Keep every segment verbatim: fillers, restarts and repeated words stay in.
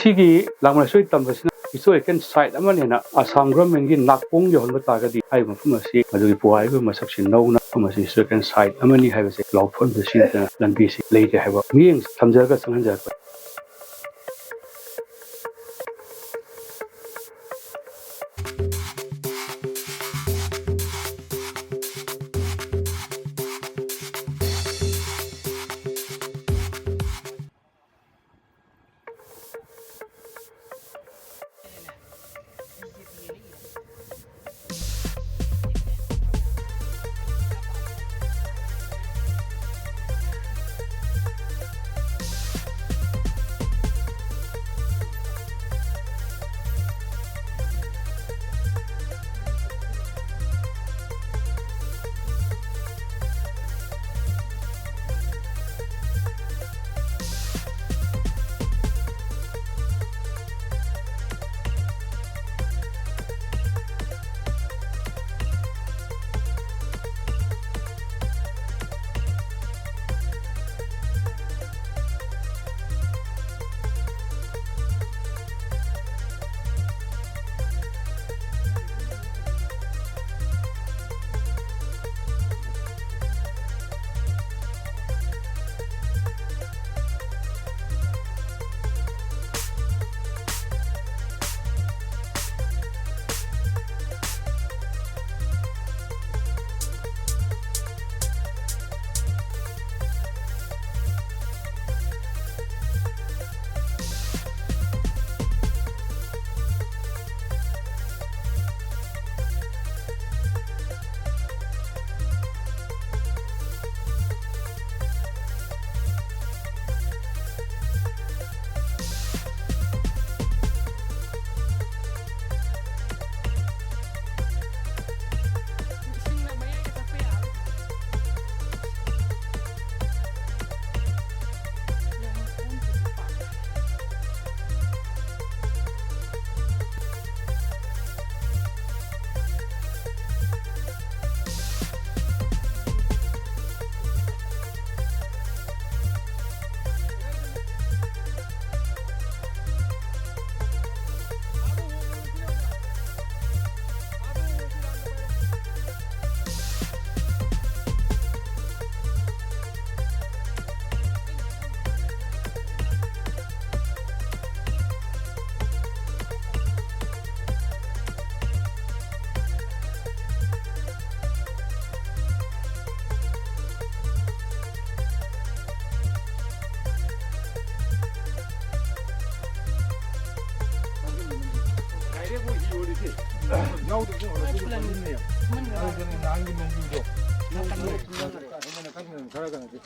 ꯁꯤꯒꯤ ꯂꯥꯡꯃꯔꯥꯏ ꯁꯣꯏ ꯇꯝꯕꯁꯤꯅ historical side ꯑꯃꯅꯦꯅ ꯑꯁꯥꯝ ꯒꯣꯔꯃꯦꯟꯒꯤ ꯅꯥꯀꯣꯡ ꯌꯧꯍꯟꯕ ꯇꯥꯔꯒꯗꯤ ꯍꯥꯏꯔꯤꯕ ꯃꯐꯝ ꯑꯁꯤ ꯃꯗꯨꯒꯤ ꯄꯨꯋꯥꯔꯤꯒꯤ ꯑꯣꯏꯕ ꯃꯁꯛꯁꯤ ꯅꯧꯅ ꯃꯐꯝ ꯑꯁꯤ ꯍꯤꯁꯇꯣꯔꯤꯀꯦꯜ ꯁꯥꯏꯠ ꯑꯃꯅꯤ ꯍꯥꯏꯕꯁꯦ ꯂꯥꯎꯊꯣꯛꯍꯟꯕꯁꯤ ꯅꯠꯇꯅ ꯂꯝꯕꯤꯁꯤ ꯂꯩꯇꯦ ꯍꯥꯏꯕ ꯃꯤꯠꯌꯦꯡ ꯊꯝꯖꯔꯒ ꯆꯪꯍꯟꯖꯔꯛꯄꯅꯤ꯫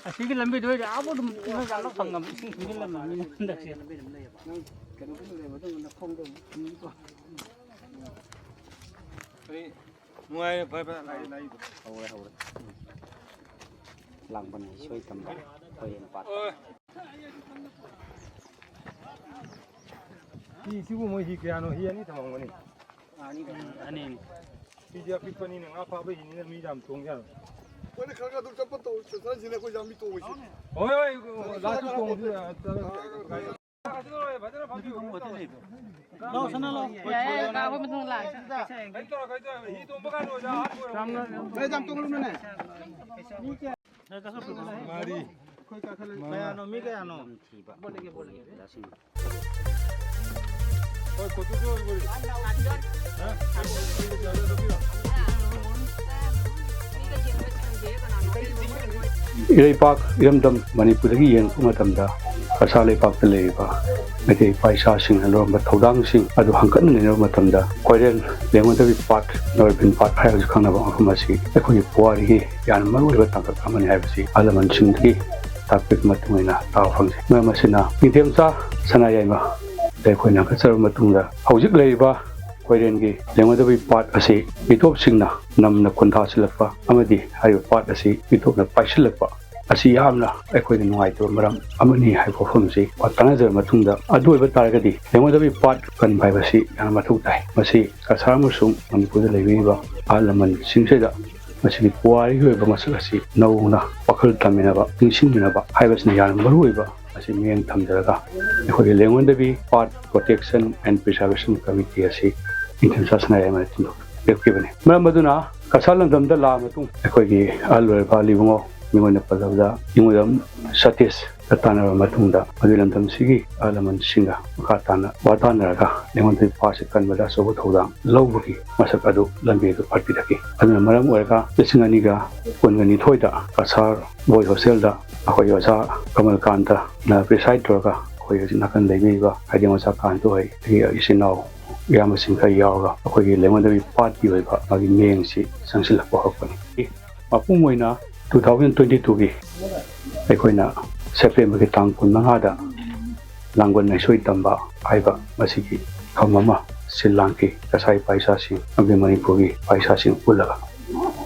ꯑꯁꯤꯒꯤ ꯂꯝꯕꯤꯗꯣ ꯑꯩꯗꯤ ꯑꯥꯕꯨ ꯑꯗꯨꯝ ꯅꯣꯏ ꯌꯥꯝꯅ ꯐꯪꯉꯝ ꯏꯁꯤꯡ ꯊꯨꯝꯖꯤꯜꯂꯝꯃꯕꯅꯤꯅ ꯍꯟꯗꯛꯁꯦ꯫ ꯅꯨꯡꯉꯥꯏꯔꯦ, ꯐꯔꯦ, ꯐꯔꯦ, ꯂꯥꯛꯑꯦ, ꯂꯥꯛꯑꯦ꯫ ꯍꯧꯔꯦ, ꯍꯧꯔꯦ꯫ ꯂꯥꯡꯕꯟ ꯍꯩꯁꯣꯏ ꯇꯝꯕ ꯈꯣꯏꯔꯦꯟ ꯄꯥꯠ꯫ ꯍꯤ, ꯁꯤꯕꯨ ꯃꯣꯏ ꯍꯤ ꯀꯌꯥꯅꯣ? ꯍꯤ ꯑꯅꯤ ꯊꯝꯃꯝꯒꯅꯤ꯫ ꯑꯅꯤ, ꯑꯅꯤ꯫ ꯍꯤꯁꯦ ꯑꯄꯤꯛꯄꯅꯤꯅ ꯉꯥ ꯐꯥꯕ ꯍꯤꯅꯤꯅ ꯃꯤ ꯌꯥꯝ ꯇꯣꯡ ꯌꯥꯔꯣꯏ꯫ ꯑꯩꯈꯣꯏꯅ ꯈꯔ ꯈꯔ ꯑꯗꯨꯝ ꯆꯠꯄ ꯇꯧ-, ꯆꯠꯊꯔꯁꯤꯅꯦ ꯑꯩꯈꯣꯏ ꯌꯥꯝ ꯃꯤ ꯇꯣꯡꯉꯤꯁꯦ꯫ ꯍꯣꯏ, ꯍꯣꯏ, ꯂꯥꯁꯁꯨ ꯇꯣꯡꯁꯤ, ꯑ, ꯆꯠꯂꯒ ꯒꯥꯔꯤ ꯂꯥꯎ, ꯁꯅꯥ ꯂꯥꯎ꯫ ꯌꯥꯏ, ꯌꯥꯏ, ꯀꯥ, ꯑꯩꯈꯣꯏ ꯃꯊꯪ ꯂꯥꯛꯑꯒꯦ꯫ ꯃꯌꯥꯝ ꯇꯣꯡꯍꯜꯂꯨꯅꯨꯅꯦ꯫ ꯃꯔꯤ꯫ ꯀꯌꯥꯅꯣ, ꯃꯤ ꯀꯌꯥꯅꯣ? ꯍꯣꯏ, ꯀꯣꯇꯨꯁꯨ ꯑꯣꯏꯕ꯫ ꯏꯔꯩꯄꯥꯛ ꯏꯔꯝꯗꯝ ꯃꯅꯤꯄꯨꯔꯗꯒꯤ ꯌꯦꯡꯉꯛꯄ ꯃꯇꯝꯗ ꯀꯁꯥꯔ ꯂꯩꯄꯥꯛꯇ ꯂꯩꯔꯤꯕ ꯃꯩꯇꯩ ꯏꯄꯥ ꯏꯆꯥꯁꯤꯡꯅ ꯂꯧꯔꯝꯕ ꯊꯧꯗꯥꯡꯁꯤꯡ ꯑꯗꯨ ꯍꯪꯀꯠꯅ ꯅꯩꯅꯕ ꯃꯇꯝꯗ ꯀꯣꯏꯔꯦꯜ ꯂꯦꯡꯉꯣꯟꯗꯕꯤ ꯄꯥꯠ, ꯅꯣꯔꯕꯤꯟ ꯄꯥꯠ ꯍꯥꯏꯔꯒꯁꯨ ꯈꯪꯅꯕ ꯃꯐꯝ ꯑꯁꯤ ꯑꯩꯈꯣꯏꯒꯤ ꯄꯨꯋꯥꯔꯤꯒꯤ ꯌꯥꯝꯅ ꯃꯔꯨꯑꯣꯏꯕ ꯇꯥꯡꯀꯛ ꯑꯃꯅꯤ ꯍꯥꯏꯕꯁꯤ ꯑꯍꯜ ꯂꯃꯟꯁꯤꯡꯗꯒꯤ ꯇꯥꯛꯄꯤꯕ ꯃꯇꯨꯡ ꯏꯟꯅ ꯇꯥꯕ ꯐꯪꯖꯩ꯫ ꯃꯔꯝ ꯑꯁꯤꯅ ꯅꯤꯡꯊꯦꯝꯆꯥ ꯁꯅꯥꯌꯥꯏꯃꯗ ꯑꯩꯈꯣꯏꯅ ꯍꯪꯀꯠꯆꯔꯕ ꯃꯇꯨꯡꯗ ꯍꯧꯖꯤꯛ ꯂꯩꯔꯤꯕ ꯀꯣꯏꯔꯦꯟꯒꯤ ꯂꯦꯡꯉꯣꯟꯗꯕꯤ ꯄꯥꯠ ꯑꯁꯤ ꯃꯤꯇꯣꯞꯁꯤꯡꯅ ꯅꯝꯅ ꯈꯨꯟꯗꯥꯁꯤꯜꯂꯛꯄ ꯑꯃꯗꯤ ꯍꯥꯏꯔꯤꯕ ꯄꯥꯠ ꯑꯁꯤ ꯃꯤꯇꯣꯞꯅ ꯄꯥꯏꯁꯤꯜꯂꯛꯄ ꯑꯁꯤ ꯌꯥꯝꯅ ꯑꯩꯈꯣꯏꯗ ꯅꯨꯡꯉꯥꯏꯇꯕ ꯃꯔꯝ ꯑꯃꯅꯤ ꯍꯥꯏꯕ ꯋꯥꯐꯝꯁꯤ ꯇꯥꯟꯅꯖꯔꯕ ꯃꯇꯨꯡꯗ, ꯑꯗꯨ ꯑꯣꯏꯕ ꯇꯥꯔꯒꯗꯤ ꯂꯦꯡꯉꯣꯟꯗꯕꯤ ꯄꯥꯠ ꯀꯟꯕ ꯍꯥꯏꯕꯁꯤ ꯌꯥꯝꯅ ꯃꯊꯧ ꯇꯥꯏ꯫ ꯃꯁꯤ ꯀꯁꯥꯔ ꯑꯃꯁꯨꯡ ꯃꯅꯤꯄꯨꯔꯗ ꯂꯩꯕꯤꯔꯤꯕ ꯑꯍꯜ ꯂꯃꯟꯁꯤꯡꯁꯤꯗ ꯃꯁꯤꯒꯤ ꯄꯨꯋꯥꯔꯤꯒꯤ ꯑꯣꯏꯕ ꯃꯁꯛ ꯑꯁꯤ ꯅꯧꯅ ꯋꯥꯈꯜ ꯇꯝꯃꯤꯟꯅꯕ, ꯅꯤꯡꯁꯤꯡꯃꯤꯟꯅꯕ ꯍꯥꯏꯕꯁꯤꯅ ꯌꯥꯝꯅ ꯃꯔꯨ ꯑꯣꯏꯕ ꯑꯁꯤ ꯃꯤꯠꯌꯦꯡ ꯊꯝꯖꯔꯒ, ꯑꯩꯈꯣꯏꯒꯤ ꯂꯦꯡꯉꯣꯟꯗꯕꯤ ꯄꯥꯠ ꯄ꯭ꯔꯣꯇꯦꯛꯁꯟ ꯑꯦꯟ ꯄ꯭ꯔꯤꯖꯥꯔꯕꯦꯁꯟ ꯀꯃꯤꯇꯤ ꯑꯁꯤ ꯅꯤꯡꯊꯦꯝꯆꯥ ꯁꯅꯥꯌꯥꯏꯃꯅ ꯂꯦꯞꯈꯤꯕꯅꯤ꯫ ꯃꯔꯝ ꯑꯗꯨꯅ ꯀꯁꯥꯔ ꯂꯝꯗꯝꯗ ꯂꯥꯛꯑ ꯃꯇꯨꯡ ꯑꯩꯈꯣꯏꯒꯤ ꯑꯍꯜ ꯑꯣꯏꯔꯕ ꯑꯂꯤ ꯏꯕꯨꯡꯉꯣ, ꯃꯤꯡ ꯑꯣꯏꯅ ꯄꯜꯂꯕꯗ ꯏꯕꯨꯡꯉꯣ ꯁꯇꯤꯁꯇ ꯇꯥꯟꯅꯔꯕ ꯃꯇꯨꯡꯗ, ꯑꯗꯨꯒꯤ ꯂꯝꯗꯝꯁꯤꯒꯤ ꯑꯍꯜ ꯂꯃꯟꯁꯤꯡꯒ ꯃꯈꯥ ꯇꯥꯅ ꯋꯥ ꯇꯥꯅꯔꯒ ꯂꯦꯡꯉꯣꯟꯗꯕꯤ ꯄꯥꯠꯁꯤ ꯀꯟꯕꯗ ꯑꯆꯧꯕ ꯊꯧꯗꯥꯡ ꯂꯧꯕꯒꯤ ꯃꯁꯛ ꯑꯗꯨ ꯂꯝꯕꯤ ꯑꯗꯨ ꯐꯠꯄꯤꯔꯛꯈꯤ꯫ ꯑꯗꯨꯅ ꯃꯔꯝ ꯑꯣꯏꯔꯒ ꯂꯤꯁꯤꯡ ꯑꯅꯤꯒ ꯀꯨꯟꯒ ꯅꯤꯊꯣꯏꯗ ꯀꯁꯥꯔ ꯕꯣꯏꯁ ꯍꯣꯁꯇꯦꯜꯗ ꯑꯩꯈꯣꯏꯒꯤ ꯑꯣꯖꯥ ꯀꯃꯜꯀꯥꯟꯇꯅ ꯄ꯭ꯔꯤꯁꯥꯏꯠ ꯇꯧꯔꯒ ꯑꯩꯈꯣꯏ ꯍꯧꯖꯤꯛ ꯅꯥꯀꯟ ꯂꯩꯕꯤꯔꯤꯕ ꯍꯥꯏꯗꯤ ꯑꯣꯖꯥ ꯀꯥꯟꯇ ꯍꯣꯏ, ꯑꯩꯒꯤ ꯏꯆꯤꯟ ꯏꯅꯥꯎ ꯏꯌꯥꯝꯕꯁꯤꯡ ꯈꯔ ꯌꯥꯎꯔꯒ ꯑꯩꯈꯣꯏꯒꯤ ꯂꯦꯡꯉꯣꯟꯗꯕꯤ ꯄꯥꯠꯀꯤ ꯑꯣꯏꯕ ꯃꯥꯒꯤ ꯃꯤꯠꯌꯦꯡꯁꯤ ꯆꯪꯁꯤꯜꯂꯛꯄ ꯍꯧꯔꯛꯄꯅꯤ꯫ ꯃꯄꯨꯡ ꯑꯣꯏꯅ two thousand twenty twoꯒꯤ ꯑꯩꯈꯣꯏꯅ ꯁꯦꯞꯇꯦꯝꯕꯔꯒꯤ ꯇꯥꯡ ꯀꯨꯟꯃꯉꯥꯗ ꯂꯥꯡꯕꯟ ꯍꯩꯁꯣꯏ ꯇꯝꯕ ꯍꯥꯏꯕ ꯃꯁꯤꯒꯤ ꯊꯧꯔꯝ ꯑꯃ ꯁꯤꯜ ꯂꯥꯡꯈꯤ꯫ ꯀꯁꯥꯔ ꯏꯄꯥ ꯏꯆꯥꯁꯤꯡ ꯑꯃꯗꯤ ꯃꯅꯤꯄꯨꯔꯒꯤ ꯏꯄꯥ ꯏꯆꯥꯁꯤꯡ ꯄꯨꯜꯂꯒ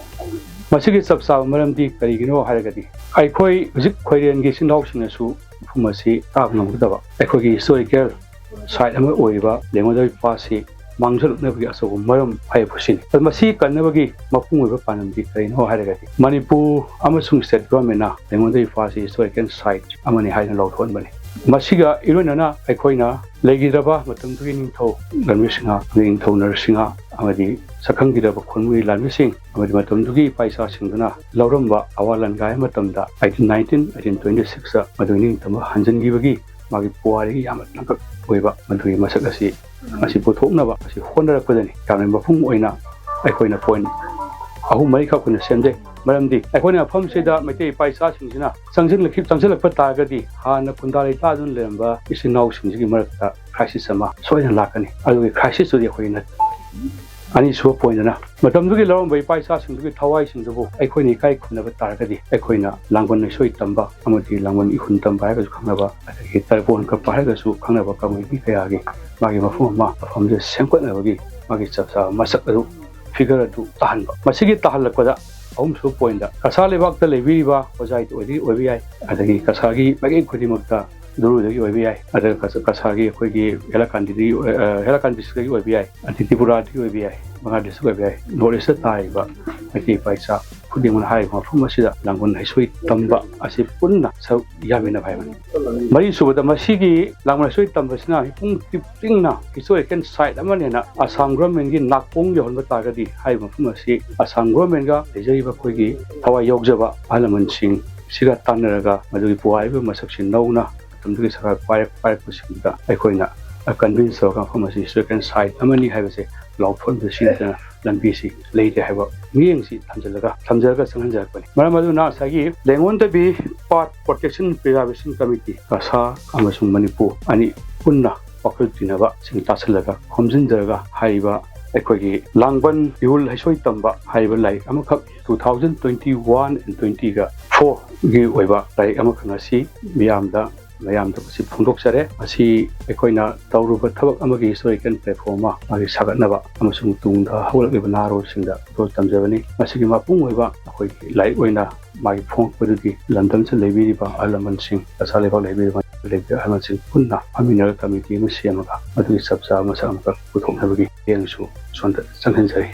ꯃꯁꯤꯒꯤ ꯆꯞ ꯆꯥꯕ ꯃꯔꯝꯗꯤ ꯀꯔꯤꯒꯤꯅꯣ ꯍꯥꯏꯔꯒꯗꯤ ꯑꯩꯈꯣꯏ ꯍꯧꯖꯤꯛ ꯈꯣꯏꯔꯦꯟꯒꯤ ꯏꯆꯤꯟ ꯏꯅꯥꯎꯁꯤꯡꯅꯁꯨ ꯃꯐꯝ ꯑꯁꯤ ꯇꯥꯕ ꯉꯝꯒꯗꯕ ꯑꯩꯈꯣꯏꯒꯤ ꯍꯤꯁꯇꯣꯔꯤꯀꯦꯜ ꯁꯥꯏꯠ ꯑꯃ ꯑꯣꯏꯔꯤꯕ ꯂꯦꯡꯉꯣꯟꯗꯕꯤ ꯄꯥꯠꯁꯤ ꯃꯥꯡꯖꯜꯂꯛꯅꯕꯒꯤ ꯑꯆꯧꯕ ꯃꯔꯝ ꯍꯥꯏꯕꯁꯤꯅꯤ꯫ ꯑꯗꯨ ꯃꯁꯤ ꯀꯟꯅꯕꯒꯤ ꯃꯄꯨꯡ ꯑꯣꯏꯕ ꯄꯥꯟꯗꯝꯗꯤ ꯀꯔꯤꯅꯣ ꯍꯥꯏꯔꯒꯗꯤ ꯃꯅꯤꯄꯨꯔ ꯑꯃꯁꯨꯡ ꯁ꯭ꯇꯦꯠ ꯒꯣꯔꯃꯦꯟꯅ ꯂꯦꯡꯉꯣꯟꯗꯕꯤ ꯄꯥꯠꯁꯤ ꯍꯤꯁꯇꯣꯔꯤꯀꯦꯜ ꯁꯥꯏꯠ ꯑꯃꯅꯤ ꯍꯥꯏꯅ ꯂꯥꯎꯊꯣꯛꯍꯟꯕꯅꯤ꯫ ꯃꯁꯤꯒ ꯏꯔꯣꯏꯅꯅ ꯑꯩꯈꯣꯏꯅ ꯂꯩꯈꯤꯗ꯭ꯔꯕ ꯃꯇꯝꯗꯨꯒꯤ ꯅꯤꯡꯊꯧ ꯔꯟꯕꯤꯔ ꯁꯤꯡꯍ, ꯅꯤꯡꯊꯧ ꯅꯔꯁꯤꯡꯍ ꯑꯃꯗꯤ ꯁꯛꯈꯪꯈꯤꯗ꯭ꯔꯕ ꯈꯨꯟꯒꯤ ꯂꯥꯟꯃꯤꯁꯤꯡ ꯑꯃꯗꯤ ꯃꯇꯝꯗꯨꯒꯤ ꯏꯄꯥ ꯏꯆꯥꯁꯤꯡꯗꯨꯅ ꯂꯧꯔꯝꯕ ꯑꯋꯥ ꯂꯥꯟꯒꯥꯏ ꯃꯇꯝꯗ eighteen nineteen, eighteen twenty six ꯃꯗꯨꯒꯤ ꯅꯤꯡꯇꯝꯕ ꯍꯟꯖꯤꯟꯈꯤꯕꯒꯤ ꯃꯥꯒꯤ ꯄꯨꯋꯥꯔꯤꯒꯤ ꯌꯥꯝꯅ ꯇꯥꯡꯀꯛ ꯑꯣꯏꯕ ꯃꯗꯨꯒꯤ ꯃꯁꯛ ꯑꯁꯤ ꯉꯁꯤ ꯄꯨꯊꯣꯛꯅꯕ ꯑꯁꯤ ꯍꯣꯠꯅꯔꯛꯄꯗꯅꯤ꯫ ꯌꯥꯝꯅ ꯃꯄꯨꯡ ꯑꯣꯏꯅ ꯑꯩꯈꯣꯏꯅ ꯄꯣꯏꯟ ꯑꯍꯨꯝ ꯃꯔꯤꯈꯛ ꯑꯩꯈꯣꯏꯅ ꯁꯦꯝꯖꯩ꯫ ꯃꯔꯝꯗꯤ ꯑꯩꯈꯣꯏꯅ ꯃꯐꯝꯁꯤꯗ ꯃꯩꯇꯩ ꯏꯄꯥ ꯏꯆꯥꯁꯤꯡꯁꯤꯅ ꯆꯪꯁꯤꯜꯂꯛꯈꯤ-, ꯆꯪꯁꯤꯜꯂꯛꯄ ꯇꯥꯔꯒꯗꯤ ꯍꯥꯟꯅ ꯈꯨꯟꯗꯥ ꯂꯩꯇꯥꯗꯨꯅ ꯂꯩꯔꯝꯕ ꯏꯆꯤꯟ ꯏꯅꯥꯎꯁꯤꯡꯁꯤꯒꯤ ꯃꯔꯛꯇ ꯀ꯭ꯔꯥꯏꯁꯤꯁ ꯑꯃ ꯁꯣꯏꯗꯅ ꯂꯥꯛꯀꯅꯤ꯫ ꯑꯗꯨꯒꯤ ꯀ꯭ꯔꯥꯏꯁꯤꯁꯇꯨꯗꯤ ꯑꯩꯈꯣꯏꯅ ꯑꯅꯤꯁꯨꯕ ꯄꯣꯏꯟꯗꯅ ꯃꯇꯝꯗꯨꯒꯤ ꯂꯧꯔꯝꯕ ꯏꯄꯥ ꯏꯆꯥꯁꯤꯡꯗꯨꯒꯤ ꯊꯋꯥꯏꯁꯤꯡꯗꯨꯕꯨ ꯑꯩꯈꯣꯏꯅ ꯏꯀꯥꯏ ꯈꯨꯝꯅꯕ ꯇꯥꯔꯒꯗꯤ ꯑꯩꯈꯣꯏꯅ ꯂꯥꯡꯕꯟ ꯂꯩꯁꯣꯏ ꯇꯝꯕ ꯑꯃꯗꯤ ꯂꯥꯡꯕꯟ ꯏꯍꯨꯟ ꯇꯝꯕ ꯍꯥꯏꯔꯒꯁꯨ ꯈꯪꯅꯕ, ꯑꯗꯒꯤ ꯇꯔꯄꯣꯟ ꯀꯞꯄ ꯍꯥꯏꯔꯒꯁꯨ ꯈꯪꯅꯕ ꯀꯃꯤꯇꯤ ꯀꯌꯥꯒꯤ ꯃꯥꯒꯤ ꯃꯐꯝ ꯑꯃ, ꯃꯐꯝꯁꯦ ꯁꯦꯝꯒꯠꯅꯕꯒꯤ ꯃꯥꯒꯤ ꯆꯞ ꯆꯥꯕ ꯃꯁꯛ ꯑꯗꯨ, ꯐꯤꯒꯔ ꯑꯗꯨ ꯇꯥꯍꯟꯕ꯫ ꯃꯁꯤꯒꯤ ꯇꯥꯍꯜꯂꯛꯄꯗ ꯑꯍꯨꯝꯁꯨꯕ ꯄꯣꯏꯟꯗ ꯀꯁꯥꯔ ꯂꯩꯕꯥꯛꯇ ꯂꯩꯕꯤꯔꯤꯕ ꯑꯣꯖꯥ ꯑꯣꯏꯕ ꯌꯥꯏ, ꯑꯗꯒꯤ ꯀꯁꯥꯔꯒꯤ ꯃꯥꯏꯀꯩ ꯈꯨꯗꯤꯡꯃꯛꯇ ꯗꯨꯔꯨꯗꯒꯤ ꯑꯣꯏꯕ ꯌꯥꯏ, ꯑꯗꯨꯒ ꯀꯁꯥꯔꯒꯤ ꯑꯩꯈꯣꯏꯒꯤ ꯍꯦꯂꯥꯀꯥꯟꯗꯤꯗꯒꯤ, ꯍꯦꯂꯥꯀꯥꯟꯗꯤꯁꯤꯗꯒꯤ ꯑꯣꯏꯕ ꯌꯥꯏ, ꯑꯗꯩ ꯇ꯭ꯔꯤꯄꯨꯔꯥꯗꯒꯤ ꯑꯣꯏꯕ ꯌꯥꯏ, ꯃꯉꯥ ꯗꯤꯁꯇ꯭ꯔꯤꯛ ꯑꯣꯏꯕ ꯌꯥꯏ, ꯅꯣꯔꯠ ꯏꯁꯇ ꯇꯥꯔꯤꯕ ꯃꯩꯇꯩ ꯏꯄꯥ ꯏꯆꯥ ꯈꯨꯗꯤꯡꯃꯛꯅ ꯍꯥꯏꯔꯤꯕ ꯃꯐꯝ ꯑꯁꯤꯗ ꯂꯥꯡꯒꯣꯜ ꯍꯩꯁꯣꯏ ꯇꯝꯕ ꯑꯁꯤ ꯄꯨꯟꯅ ꯁꯔꯨꯛ ꯌꯥꯃꯤꯟꯅꯕ ꯍꯥꯏꯕꯅꯤ꯫ ꯃꯔꯤꯁꯨꯕꯗ, ꯃꯁꯤꯒꯤ ꯂꯥꯡꯒꯣꯜ ꯍꯩꯁꯣꯏ ꯇꯝꯕꯁꯤꯅ ꯃꯤꯄꯨꯝ ꯈꯨꯗꯤꯡꯅ ꯍꯤꯁꯇꯣꯔꯤꯀꯦꯜ ꯁꯥꯏꯠ ꯑꯃꯅꯦꯅ ꯑꯁꯥꯝ ꯒꯣꯔꯃꯦꯟꯒꯤ ꯅꯥꯀꯣꯡ ꯌꯧꯍꯟꯕ ꯇꯥꯔꯒꯗꯤ ꯍꯥꯏꯔꯤꯕ ꯃꯐꯝ ꯑꯁꯤ ꯑꯁꯥꯝ ꯒꯣꯔꯃꯦꯟꯒ ꯂꯩꯖꯔꯤꯕ ꯑꯩꯈꯣꯏꯒꯤ ꯊꯋꯥꯏ ꯌꯥꯎꯖꯕ ꯑꯍꯜ ꯂꯃꯟꯁꯤꯡ ꯁꯤꯒ ꯇꯥꯟꯅꯔꯒ ꯃꯗꯨꯒꯤ ꯄꯨꯋꯥꯔꯤꯒꯤ ꯃꯁꯛꯁꯤ ꯅꯧꯅ ꯃꯇꯝꯗꯨꯒꯤ ꯁꯔꯀꯥꯔ ꯄꯥꯏꯔꯛ-, ꯄꯥꯏꯔꯛꯄꯁꯤꯡꯗ ꯑꯩꯈꯣꯏꯅ ꯀꯟꯚꯤꯟꯁ ꯇꯧꯔꯒ ꯃꯐꯝ ꯑꯁꯤ ꯍꯤꯁꯇꯣꯔꯤꯀꯦꯜ ꯁꯥꯏꯠ ꯑꯃꯅꯤ ꯍꯥꯏꯕꯁꯦ ꯂꯥꯎꯊꯣꯛꯍꯟꯕ ꯁꯤ ꯅꯠꯇꯅ ꯂꯝꯕꯤꯁꯤ ꯂꯩꯇꯦ ꯍꯥꯏꯕ ꯃꯤꯠꯌꯦꯡꯁꯤ ꯊꯝꯖꯤꯜꯂꯒ, ꯊꯝꯖꯔꯒ ꯆꯪꯍꯟꯖꯔꯛꯄꯅꯤ꯫ ꯃꯔꯝ ꯑꯗꯨꯅ ꯉꯁꯥꯏꯒꯤ ꯂꯦꯡꯉꯣꯟꯗꯕꯤ ꯄꯥꯠ ꯄ꯭ꯔꯣꯇꯦꯛꯁꯟ ꯄ꯭ꯔꯤꯖꯥꯔꯕꯦꯁꯟ ꯀꯃꯤꯇꯤ, ꯀꯁꯥꯔ ꯑꯃꯁꯨꯡ ꯃꯅꯤꯄꯨꯔ ꯑꯅꯤ ꯄꯨꯟꯅ ꯋꯥꯈꯜ ꯇꯤꯟꯅꯕꯁꯤꯡ ꯇꯥꯁꯤꯜꯂꯒ ꯈꯣꯝꯖꯤꯟꯖꯔꯒ ꯍꯥꯏꯔꯤꯕ ꯑꯩꯈꯣꯏꯒꯤ ꯂꯥꯡꯕꯟ ꯏꯍꯨꯜ ꯍꯩꯁꯣꯏ ꯇꯝꯕ ꯍꯥꯏꯔꯤꯕ ꯂꯥꯏꯔꯤꯛ ꯑꯃꯈꯛ two thousand twenty one and twenty ꯒ four ꯒꯤ ꯑꯣꯏꯕ ꯂꯥꯏꯔꯤꯛ ꯑꯃꯈꯛ ꯉꯁꯤ ꯃꯤꯌꯥꯝꯗ ꯃꯌꯥꯝꯗ ꯃꯁꯤ ꯐꯣꯡꯗꯣꯛꯆꯔꯦ꯫ ꯃꯁꯤ ꯑꯩꯈꯣꯏꯅ ꯇꯧꯔꯨꯕ ꯊꯕꯛ ꯑꯃꯒꯤ historical platform ꯑꯃ ꯃꯥꯒꯤ ꯁꯥꯒꯠꯅꯕ ꯑꯃꯁꯨꯡ ꯇꯨꯡꯗ ꯍꯧꯒꯠꯂꯛꯂꯤꯕ ꯅꯍꯥꯔꯣꯜꯁꯤꯡꯗ ꯈꯨꯗꯣꯜ ꯇꯝꯖꯕꯅꯤ꯫ ꯃꯁꯤꯒꯤ ꯃꯄꯨꯡ ꯑꯣꯏꯕ ꯑꯩꯈꯣꯏꯒꯤ ꯂꯥꯏꯔꯤꯛ ꯑꯣꯏꯅ ꯃꯥꯒꯤ ꯐꯣꯡꯉꯛꯄꯗꯨꯗꯤ ꯂꯝꯗꯝꯁꯤꯗ ꯂꯩꯕꯤꯔꯤꯕ ꯑꯍꯜ ꯂꯃꯟꯁꯤꯡ, ꯄ꯭ꯔꯖꯥ ꯂꯩꯕꯥꯛ ꯂꯩꯕꯤꯔꯤꯕ ꯂꯩꯕꯤꯔꯤꯕ ꯑꯍꯜ ꯂꯃꯟꯁꯤꯡ ꯄꯨꯟꯅ ꯐꯝꯃꯤꯟꯅꯔꯒ ꯀꯃꯤꯇꯤ ꯑꯃ ꯁꯦꯝꯃꯒ ꯃꯗꯨꯒꯤ ꯆꯞ ꯆꯥꯕ ꯃꯁꯛ ꯑꯃꯈꯛ ꯄꯨꯊꯣꯛꯅꯕꯒꯤ ꯃꯤꯠꯌꯦꯡꯁꯨ ꯁꯣꯝꯗ ꯆꯪꯍꯟꯖꯔꯤ꯫